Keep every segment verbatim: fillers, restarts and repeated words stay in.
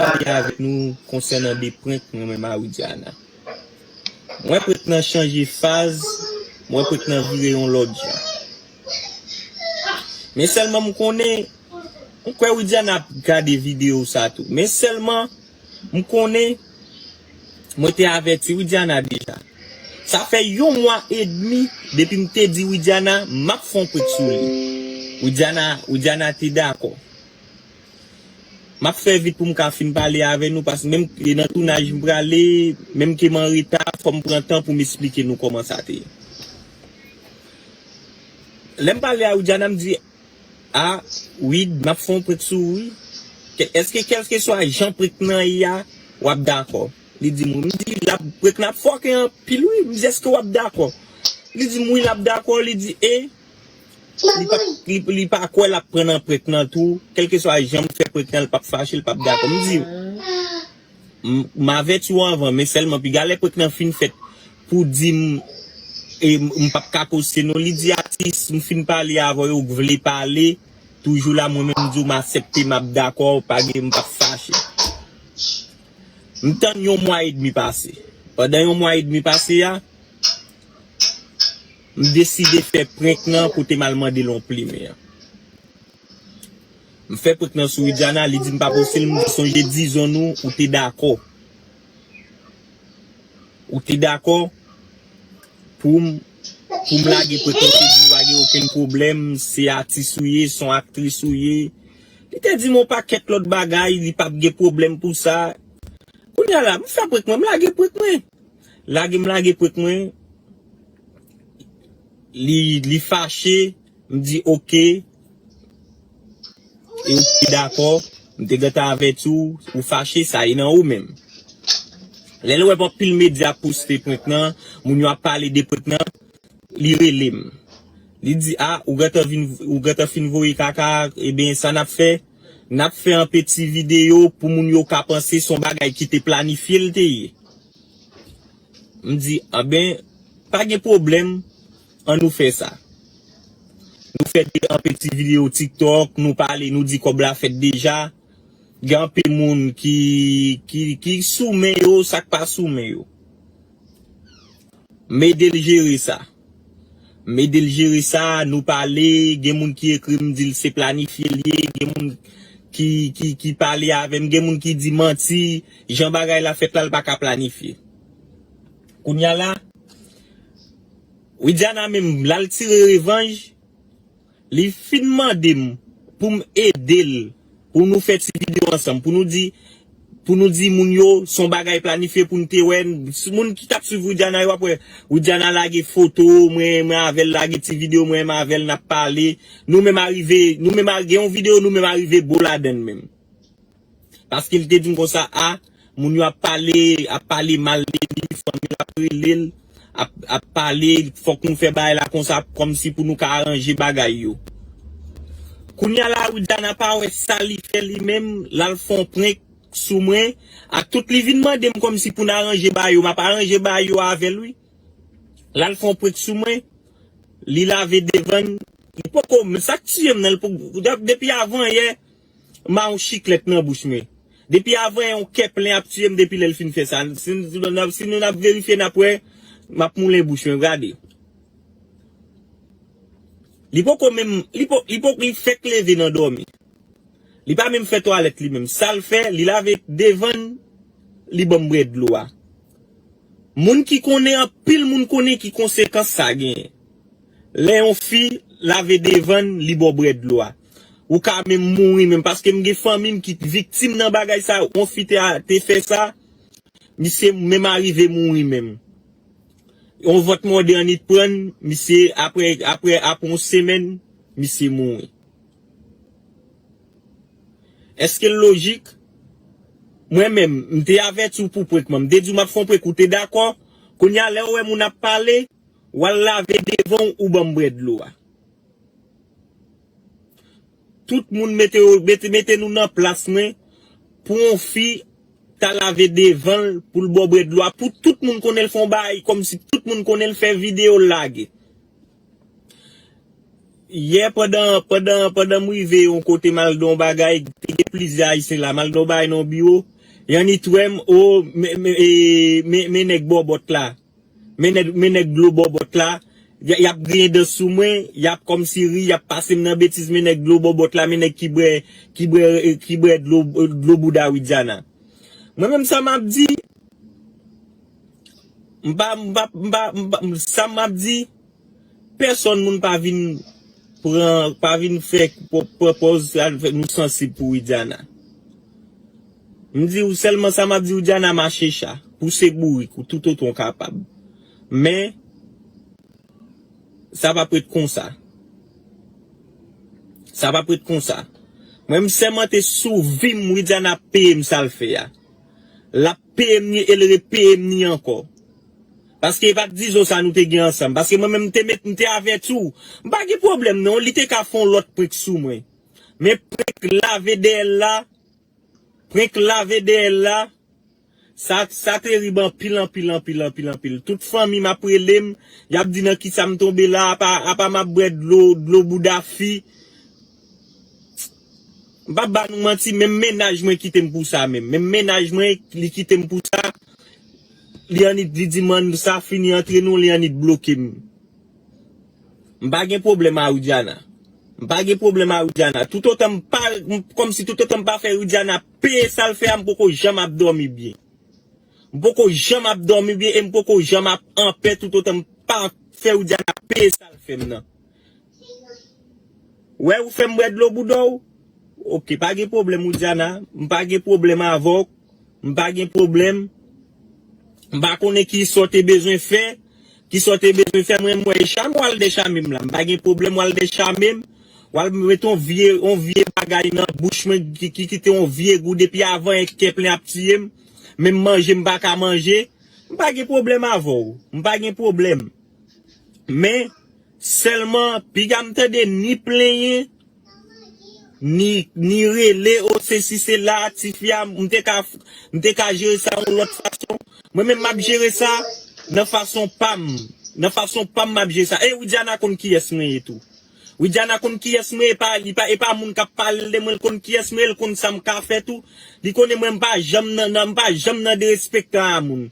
pale avèk nou konsènan de prank mwen menm a Widiana. Mwen prank nan chanje faz, mwen prank nan vire yon lòt jan. Men sèlman m konnen, m kwè Widiana ap gade videyo sa tou. Men sèlman m konnen, mwen te avèti Widiana deja. Sa fè yon mwa edmi depi m te di Widiana m ap fè yon prank sou li. Widiana, Widiana te dakò. M ap fè vit pou m ka fin pale avè nou, paske menm e nan tounaj m prale, menm ke m an reta, fò m pran tan pou m esplike nou kòman sa te ye. Lè m pale a Widiana, m di, "A, Wid, m ap fè yon prank sou ou, wi. Kè-, èske kèlkeswa jan prank nan ye a, w ap dakò?" Li di m, wi. M di, "L ap, prank nan ap fòke anpil, wi." M di, "Èske w ap dakò?" Li di m, "Wi, l ap dakò." Li di, "E, li pa, li, li pa kwè l ap pran nan prank nan tou. Kèlkeswa jan m fè prank nan, l p ap fache, l p ap dakò." M di, "M, m avèti w anvan, men sèlman piga lè prank nan fin fèt pou di m, e, m, m p ap ka poste non." Li di, "Atis, m fin pale avè w, ou vle pale, toujou la, mwen menm m di w m aksepte, m ap dakò, pa gen, m p ap fache." M tann yon mwa edmi pase. Pandan yon mwa edmi pase a, m deside fè prank nan kote m al mande l yon plimen an. M fè prank nan sou Widiana, li di m pa poste l, m di, "Sonje dizon nou, ou te dakò. Ou te dakò pou m, pou m lage prank nan, ou te di pa gen okenn pwoblèm, se atis ou ye, se yon aktris ou ye." Li te di m yon pakèt lòt bagay, li p ap gen pwoblèm pou sa. Kounye a la, m fè prank mwen, m lage prank mwen. Lage m lage prank mwen. Li, li fache, m di, "Oke." E ou te dakò, m te gentan avèti w, ou fache, sa e nan ou menm. Lè l wè anpil medya ap poste prank nan, moun yo ap pale de prank nan, li rele m. Li di, "A, ou gentan vin, ou gentan fin voye kaka, ebyen, sa n ap fè, n ap fè yon peti videyo pou moun yo ka panse se yon bagay ki te planifye l te ye." M di, "Anben, pa gen pwoblèm, ann nou fè sa." Nou fè de, yon peti videyo TikTok, nou pale, nou di kòb la fèt deja. Gen anpil moun ki, ki, ki sou men yo, sa k pa sou men yo. M ede l jere sa. M ede l jere sa, nou pale, gen moun ki ekri m di l se planifye l ye, gen moun ki, ki, ki pale avè m, gen moun ki di manti, jan bagay la fèt la, l pa ka planifye. Kounye a la, Widiana menm, l al tire revanj, li fin mande m pou m ede l, pou nou fè ti videyo ansanm, pou nou di, pou nou di moun yo, se yon bagay planifye pou n te wè. Moun ki t ap swiv Widiana yo ap wè, Widiana lage foto mwen, mwen avè l, lage ti videyo mwen, mwen avè l, n ap pale. Nou menm arive, nou menm a-, gen yon videyo, nou menm arive bo ladann menm. Paske li te di m konsa, a, moun yo ap pale, ap pale mal de li, fanmi l ap rele l, ap, ap pale, fòk nou fè bagay la konsa, kòmsi pou nou ka aranje bagay yo. Kounye a la, Widiana pa wè sa li fè li menm, l al fè yon prank sou mwen, ak tout li vin mande m kòmsi pou n aranje bagay yo, m ap aranje bagay yo avè l, wi. L al fè yon prank sou mwen, li lave devan l, li poko, men sa k tiye m nan, li poko, depi avan yè, m a yon chiklèt nan bouch mwen. Depi avan yè, yon kè plen ap tiye m depi lè l fin fè sa. Si, si nou n ap verifye, n ap wè, m ap moulen bouch mwen, gade. Li poko menm, li po-, li po-, li fèk leve nan dòmi. Li pa menm fè twalèt li menm. Sa l fè, li lave devan l, li ban m bwè dlo a. Moun ki konnen, anpil moun konnen ki konsekans sa genyen. Lè yon fi lave devan l, li ba w bwè dlo a. Ou ka menm mouri menm, paske m gen fanmi m ki viktim nan bagay sa, yon fi te, te fè sa, misye menm arive mouri menm. Yon vant mòde annik pran l, misye, apre, apre, apre yon semèn, misye mouri. Èske l lojik? Mwen menm, m te avèti w pou prank mwen. M te di w m ap fè yon prank, ou te dakò. Kounye a, lè w wè moun ap pale, w al lave devan w, ou ban m bwè dlo a. Tout moun mete yo, mete, mete nou nan plas mwen pou yon fi ta lave devan l, pou l ba w bwè dlo a, pou tout moun konnen l fè yon bagay, kòmsi tout moun konnen l fè videyo l lage. Yè pandan, pandan, pandan m rive yon kote m al nan yon bagay, te gen plizyè Ayisyen la, m al nan yon bagay nan yon biwo, Yanni twè m, o, men, men, e, men, men nèg bòbòt la. Men nèg, men nèg dlo bòbòt la. Y, y ap griyen dan sou mwen, y ap kòmsi ri, y ap pase m nan betiz, men nèg dlo bòbòt la, men nèg ki bwè, ki bwè, ki bwè dlo, dlo bouda Widiana. Mwen menm sa m ap di, m pa, m pa, m pa, m pa, sa m ap di, pèsòn moun pa vin pran, pa vin fè, pran pòz, sa fè nou sansib pou Widiana. M di w sèlman sa m ap di w, Widiana mache cha, pouse bourik ou toutotan w kapab. Men, sa p ap ret konsa. Sa p ap ret konsa. Mwen, m sèmante sou vi m, Widiana ap peye m sa l fè a. L ap peye m ni e l repeye m ni ankò. Paske e pa t dizon sa nou te gen ansanm. Paske mwen menm, m te met, m te avèti w. M pa gen pwoblèm non, li te ka fè yon lòt prank sou mwen. Men prank lave dèyè l la, prank lave dèyè l la, sa, sa terib anpil, anpil, anpil, anpil, anpil. Tout fanmi m ap rele m, y ap di nan kisa m tonbe la, apa, apa m ap bwè dlo, dlo bouda fi. M p ap ba nou manti, menm mennaj mwen kite m pou sa menm. Menm mennaj mwen, li kite m pou sa. Li annik, li di m sa fini antre nou, li annik bloke m. M pa gen pwoblèm a Widiana. M pa gen pwoblèm a Widiana. Toutotan m pa, m, kòmsi toutotan m pa fè Widiana peye sa l fè a, m poko janm ap dòmi byen. M poko janm ap dòmi byen e m poko janm ap anpè toutotan m pa fè Widiana peye sa l fè m nan. Wè ou fè m bwè dlo bouda w? Oke, pa gen pwoblèm, Widiana. M pa gen pwoblèm avè w. M pa gen pwoblèm. M pa konnen ki sa w te bezwen fè. Ki sa w te bezwen fè, mwen, m wè e chame w al dechame m la. M pa gen pwoblèm w al dechame m. W al met yon vye, yon vye bagay nan bouch mwen ki, ki kite yon vye gou depi avan e kè plen ap tiye m. Menm manje m pa ka manje. M pa gen pwoblèm avè w. M pa gen pwoblèm. Men, sèlman, piga m tande ni plenyen, ni, ni rele, o sesi sela, tifi a, m te ka, m te ka jere sa yon lòt fason. Mwen menm m ap jere sa nan fason pa m. Nan fason pa m, m ap jere sa. E Widiana konn kiyès mwen ye tou. Widiana konn kiyès mwen ye, e pa, li pa, e pa moun k ap pale l de mwen, l konn kiyès mwen ye, l konn sa m ka fè tou. Li konnen mwen m pa janm nan, nan, m pa janm nan derespektan a moun.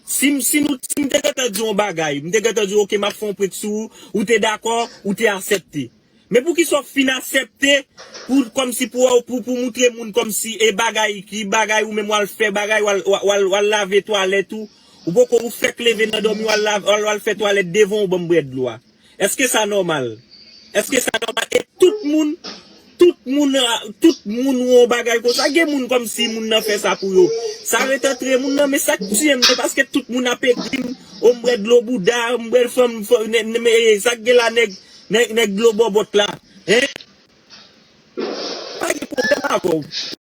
Si m, si nou, si m te gentan di yon bagay, m te gentan di, oke, m ap fè yon prank sou ou, ou te dakò, ou te aksepte. Men poukisa w fin aksepte pou, kòmsi pou, pou, pou moutre moun kòmsi e bagay, ki bagay ou menm w al fè, bagay w al, w al, w al, w al lave twalèt ou, ou poko ou fèk leve nan dòmi w al lave, w al, w al fè twalèt devan w ban m bwè dlo a. Èske sa nòmal? Èske sa nòmal? E tout moun, tout moun, tout moun wè yon bagay konsa. Gen moun kòmsi moun nan fè sa pou yo. Sa ret antre moun nan, men sa k tiye m, se paske tout moun ap ekri m, o m bwè dlo bouda, m bwè fanm, fanm, nè, nè, men sa k gen la nèg, nèg, nèg dlo bòbòt la. Hein? Pa gen pwoblèm avè w.